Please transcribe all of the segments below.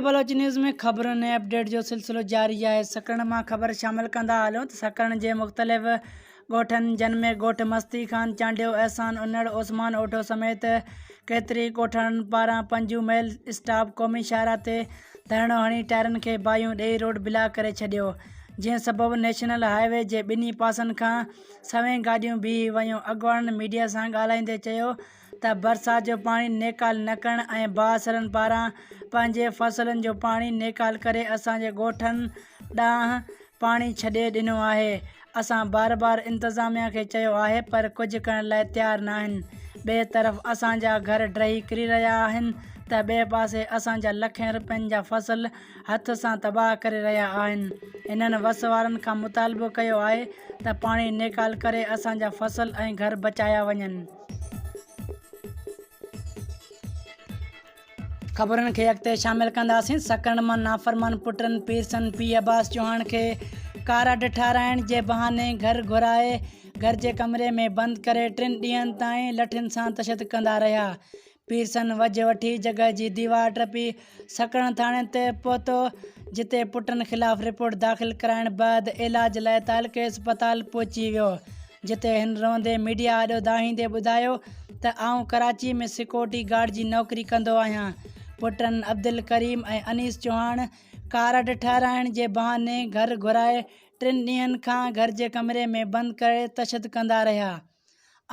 Baloch news ۾ خبرن ۽ update جو سلسلو جاري آهي سڪرنڊ مان خبر شامل ڪندا هلون ته سڪرنڊ جي مختلف ڳوٺن جن ۾ ڳوٺ مستي خان چانڊيو، احسان انڙ، عثمان اوٺو سميت ڪيتري ڳوٺاڻن پاران پنجون ميل اسٽاپ قومي شاهراهه تي ڌرڻو هڻي ٽائرن کي باهيون ڏئي روڊ بلاڪ ڪري ڇڏيو جنهن سبب نيشنل هاء وي جي ٻنهي پاسن کان سوين گاڏيون بيهي ويون اڳواڻن ميڊيا سان ڳالهائيندي چيو ته برسات جو پاڻي نيڪال نه ڪرڻ ۽ بااثرن پاران پنهنجي فصلن جو پاڻي نيڪال ڪري اسان جي ڳوٺن ڏانهن پاڻي ڇڏي ڏنو آهي اسان بار بار انتظاميا کي چيو آهي پر ڪجهه ڪرڻ لاء تيار ناهن ٻئي طرف اسان جا گهر ڊهي ڪري رهيا آهن ته ٻئي پاسي اسان جا لکين رپين جا فصل هٿ سان تباهه ڪري رهيا آهن. هنن وس وارن کان مطالبو ڪيو آهي ته پاڻي نيڪال ڪري اسان جا فصل ۽ گهر بچايا وڃن. خبرن کي اڳتي شامل ڪنداسين. سڪرنڊ مان نافرمان پٽن پيرسن پي عباس چوهاڻ کي ڪارڊ ٺاهرائڻ جي بهاني گهر گهرائي گهر جي ڪمري ۾ بند ڪري ٽن ڏينهن تائين لٺين سان تشدد ڪندا رهيا. پيرسن وجهه وٺي جڳهه جي ديوار ٽپي سڪرنڊ ٿاڻي تي پهتو، جتي پٽن خلاف رپورٽ داخل ڪرائڻ بعد علاج لاء تعلقي اسپتال پهچي ويو، جتي هن روئندي ميڊيا آڏو دانهيندي ٻڌايو ته آئون ڪراچي ۾ سيڪيورٽي گارڊ جي نوڪري ڪندو آهيان، پٽن عبدالڪريم ۽ انيس چوهاڻ ڪارڊ ٺهرائڻ جي بهاني گهر گهرائي ٽن ڏينهن کان گهر جي ڪمري ۾ بند ڪري تشدد ڪندا رهيا.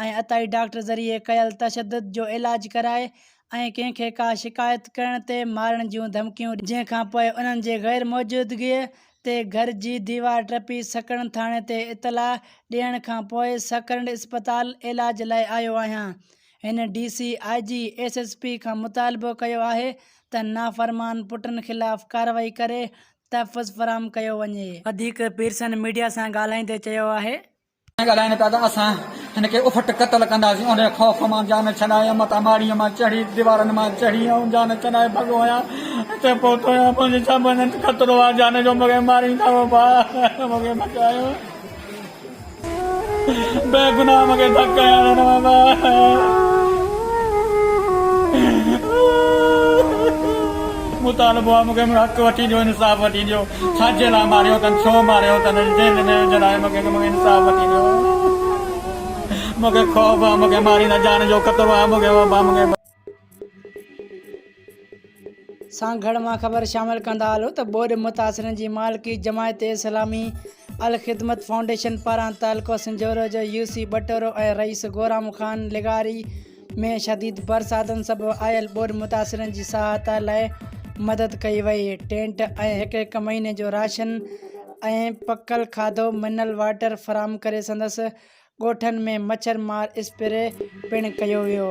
۽ عطائي ڊاڪٽر ذريعي ڪيل تشدد جو علاج ڪرائي ۽ ڪنهن کي ڪا شڪايت ڪرڻ تي مارڻ جون ڌمڪيون جنهن کان پوء انهن جي غير موجودگيء تي گهر جي ديوار ٽپي سڪرنڊ ٿاڻي تي اطلاع ڏيڻ کان پوء سڪرنڊ اسپتال علاج لاء آيو آهيان هن D C I G S S P کان مطالبو ڪيو آهي ته نافرمان پٽن خلاف ڪارروائي ڪري تحفظ فراهم ڪيو وڃي. وڌيڪ پيرسن ميڊيا سان ڳالهائيندي چيو آهي. ڳالهائين پيا ته اسان هن کي اڦٽ قتل ڪنداسين انهيء خوف مان جان ڇڏائي متان ماڙيء مان چڙهي ديوارن مان چڙهي آئون جان ڇڏائي ڀڳو آهيان هتي پهتو آهيان منهنجي سڀني خطرو آهي جان جو مون کي ماريندا بابا مون کي بچايو بيگناهه مون کي ڌڪ هنيا اٿن بابا. مطالبو آهي مون کي منهنجو حق وٺي ڏيو انصاف وٺي ڏيو. ڇا جي لاء ماريو اٿن ڇو ماريو اٿن جيل ۾ وجهڻ آهي مونکي مونکي انصاف وٺي ڏيو مونکي خوف آ مونکي ماريندا جان جو خطرو آ مونکي بابا مونکي. سانگهڙ مان خبر شامل ڪندا هلو ته ٻوڏ متاثرن جي مالڪي جماعت اسلامي الخدمت فائونڊيشن پاران تعلقو سنجهورو جو يو سي ٻٽورو ۽ رئيس گورام خان لغاري ۾ شديد برساتن سبب آيل ٻوڏ متاثرن جي سهائتا لاء مدد ڪئي وئي، ٽينٽ ۽ هڪ هڪ مهيني جو راشن ۽ پڪل کاڌو، منرل واٽر فراهم ڪري سندس ڳوٺن ۾ مڇر مار اسپري پڻ ڪيو ويو.